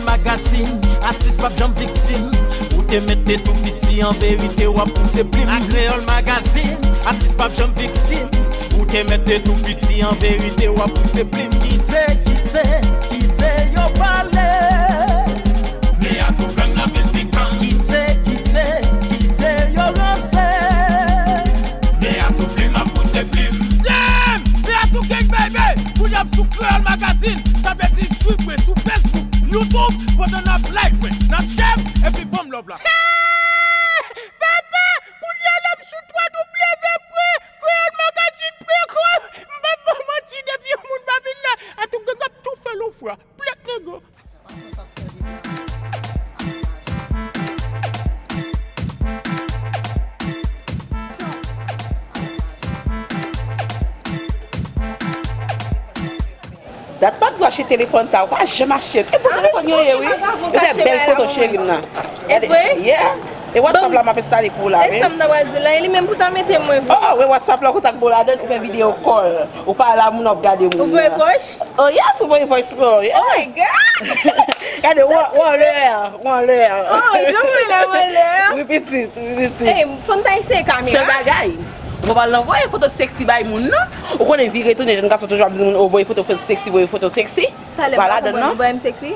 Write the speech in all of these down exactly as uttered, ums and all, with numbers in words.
Magazine, atis p ap janm viktim. Ou te mete tou fiti, an verite w ap pouse plim. Nan Kreyòl Magazine, atis p ap janm viktim. Ou te mete tou fiti, an verite w ap pouse plim. Kite, kite, kite yo pale. Men a tou flann nan vin fikan. Kite, kite, kite yo ranse. Men a tou plim ap pouse plim. Damn! Men a tou gang baby! Kounye a m sou Kreyòl Magazine, sa vle di swiv mwen sou Facebook, YouTube, pandan n ap like mwen, n ap share, epi ban m love la. Papa, kounye a la m sou twa w w w pwen kreyòl magazine pwen kòm, m p ap ba w manti, depi yon moun pa vin la, a tou gang ap tou fè l yon fwa. Plèt nèg yo. Dat m ap di w achte telefòn sa, ou pa janm achte l. E bon telefòn yo ye, wi. Yo fè bèl foto cheri m nan. E vre? Yeah. E WhatsApp la m ap enstale pou ou la, wi. E sa m ta pral di w la, e li menm pou ta mete mwen vre. Oh, wi, WhatsApp la, ou kontak bon ladan, ou fè video call. Ou pale a moun, w ap gade moun nan. Ou voye voice? Oh, yes, ou voye voice, bro, yes. Oh my God! Gade, w, w anlè, w anlè. Oh, jan mwen la, w anlè. Wi, pitit, wi, pitit. Ey, fò n ta eseye kamera. Sèl bagay, ou pa pral nan voye foto sexy bay moun, non. Ou konnen vire tounen, jèn gason toujou ap di moun, oh, voye foto sexy, voye foto sexy. Talè m pa konprann, ou voye m sexy?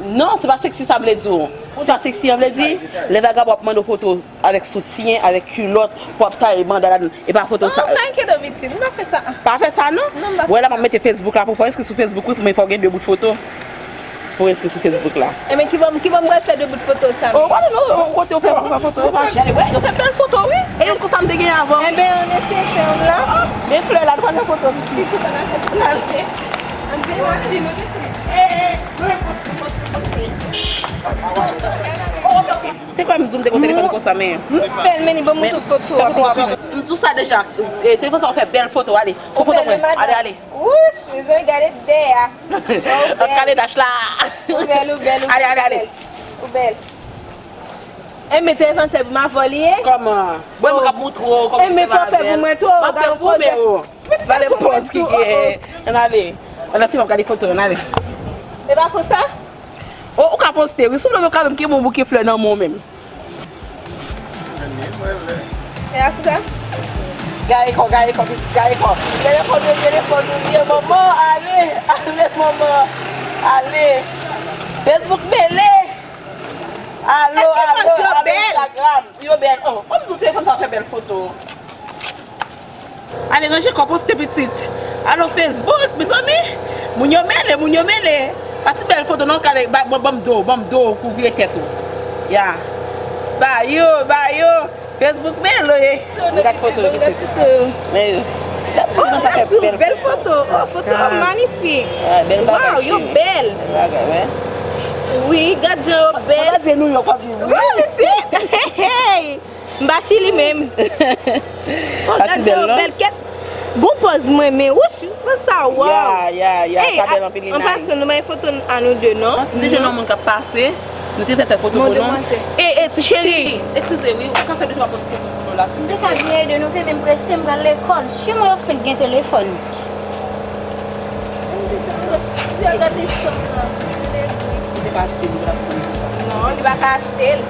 Non, se pa sexy sa m vle di w. Sa sexy an vle di, lè vagabon ap mande w foto avèk soutyen, avèk kilòt, pou ap taye banda ladan, e pa foto sa. Oh, pa enkyete w, pitit, m pa fè sa. Pa fè sa, non? Non, m pa fè sa. Wè la, m ap mete Facebook la pou fè w enskri sou Facebook, wi, men fò w gen de bout foto pou w enskri sou Facebook la. Enben, ki bò, ki bò m pral fè de bout foto sa? Oh, wale non, kote w fè pou fè foto, yo pa chè. Wè, yo fè bèl foto, wi. E youn konsa m te gen avan. Enben, ann eseye fè youn la. Men flè la, nou pa nan foto, pitit. Pitit, ann al fè flè. Ann gen machin, wi, pitit. Eh, eh, mwen poste, poste, poste. Oh, ok, ok. Se kwè m di w m te gon telefòn konsa, men. M fè l, men li ban m sou foto a, pitit. M di w sa deja, eh, telefòn sa w fè bèl foto, ale. Pran foto mwen, ale, ale. Wouch, bezwen gade dèyè a. An kale dach la. Ou bèl, ou bèl, ou bèl. Ale, ale, ale. Ou bèl. E men telefòn se pou m avè w li ye? Kòman? Bon, mwen k ap montre w kòman se avè l. M ap fè pou mwen tou, gade pòz. Gade pòz ki gen. Ann ale. Ann al fin ap gade foto, ann ale. E pa konsa? Oh, ou ka poste, wi. Si w vle, ou ka menm kenbe yon bouke flè nan men w menm. E a kousa? Gaye kò, gaye kò, pitit, gaye kò. Telefòn ou, telefòn ou, ye manman, ale, ale, manman, ale. Facebook mele. Alo, alo, alo, Instagram. Yo bèl. Oh, kòm di w telefòn sa fè bèl foto. Ale ranje kò, poste pitit. Alo Facebook, mezanmi. Moun yo mele, moun yo mele. Pa ti bèl foto non, kale, ba, ban, ban m do, ban m do, kouvri tèt ou. Ya. Ba yo, ba yo. Facebook mele. Gad foto, gad foto. Men, gad foto nan sa fè bèl foto. Oh, foto magnifique. Bèl bagay. Wow, yo bèl. Bèl bagay, wi. Wi, gad jan yo bèl. Gad jan nou yo kòm yo. Wi, pitit. Hey, hey. M pa Chili menm. Oh, gad jan yo bèl kèt. Gon pòz mwen, men wouch, pòz sa, waw. Ya, ya, ya, sa bèl anpil, li nice. An pasan, nou bay foto a nou de, non? Non, si te jwenn yon moun k ap pase, nou te fè fè foto pou nou. E, e, ti cheri, eskize, wi, ou ka fè de twa pòz foto pou nou la, silvouplè? M te ka byen ede nou, wi, men m prese, m pral lekòl. Siman yo fenk gen telefòn. Gade chanm nan. Li te ka achte li, l ap pran li konsa. Non, li pa ka achte l.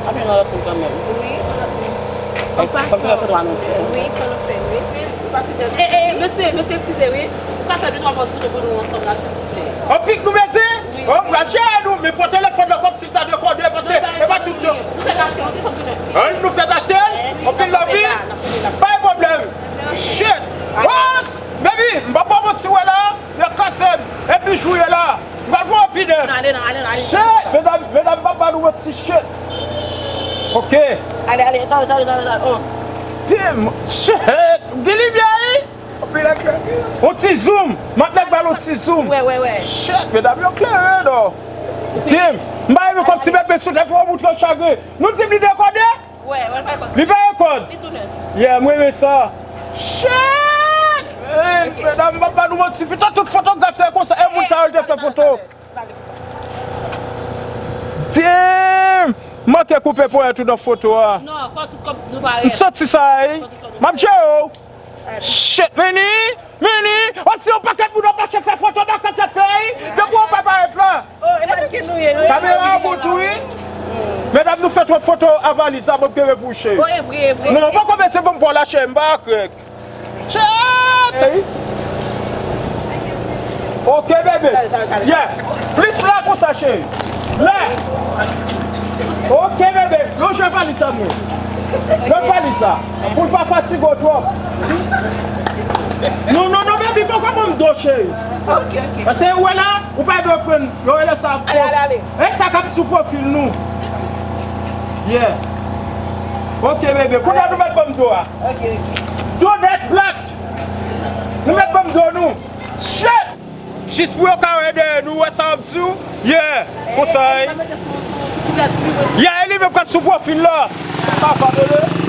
Ap jwenn yon lòt moun kanmenm. Wi, yon lòt moun. An pasan. Fòk nou fè foto a nou de. Wi, fò nou fè l, wi. E, e, mesye, mesye, eskize, wi. Ou ka fè de twa pòz foto pou nou ansanm la, silvouplè? Anpik nou beze? Wi. Oh, m pral jere nou, men fò telefòn nan kòmsi l ta dekòde, paske e pa tout tan. Nou fè achte, nou fè foto. An, nou fè achte l? Anpil love, wi. Pa gen pwoblèm. Shit! Boss! Baby, m p ap ba w manti, wè la, y ap kase m. Epi jou ye la, m pral pran yon pi nèf. Ale, non, ale, non, ale. Shit! Medam, medam, m p ap ba nou manti, shit! Ok. Ale, ale, tande, tande, tande, tande. Oh. Damn! Shit! Gen limyè, wi! On ti zoom! M ap mèt ba l on ti zoom! Wè, wè, wè. Shit! Medam yo klere, non! Damn! M pa renmen kòmsi bebe sou tèt ou, ou moutre w chagren. Nou di m li dekòde? Wè, wè, li pa rekòd. Li pa rekòd. Li tou nèf. Yeah, mwen renmen sa. Shit! Hey, medam, m p ap ba nou manti. Pito tout fotograf fè konsa. E moun sa yo te fè foto. Damn! Manke koupe ponyèt ou nan foto a. Non, kò tout kòb nou parèt. M santi sa, ey. M ap jere w. Shit, vini! Vini! Ou si yon pakèt moun ap mache fè foto makak y ap fè, wi. Depi w pa parèt la. Oh, e mannequin nou ye, non? Kamera an bout, wi. Medam, nou fè twòp foto a valiz la, m ap gere pou cheri. Oh, e vre, e vre. Non, ou poko mete ban m pou lache, m pa krèk. Cheri! Ok, bebe. Yeah. Plis la konsa, cheri. La. Ok, bebe. Lonje valiz sa, mwen. Lòt valiz sa. Pou l pa fatige w twòp. Non, non, non, baby, poko ban m do, cheri. Ok, ok. Paske ou wè la, ou pa dwe pran, yo rele sa. Ale, ale, ale. E sa k ap sou pwofil nou. Yeah. Ok, bebe. Kounye a nou mèt ban m do a. Ok, ok. Do nèt plat. Nou mèt ban m do nou. Shit! Jis pou yo ka wè dèyè nou, wè sa w ap di w? Yeah. Konsa, wi. Yeah, e li menm k ap sou pwofil la. Papa, bebe.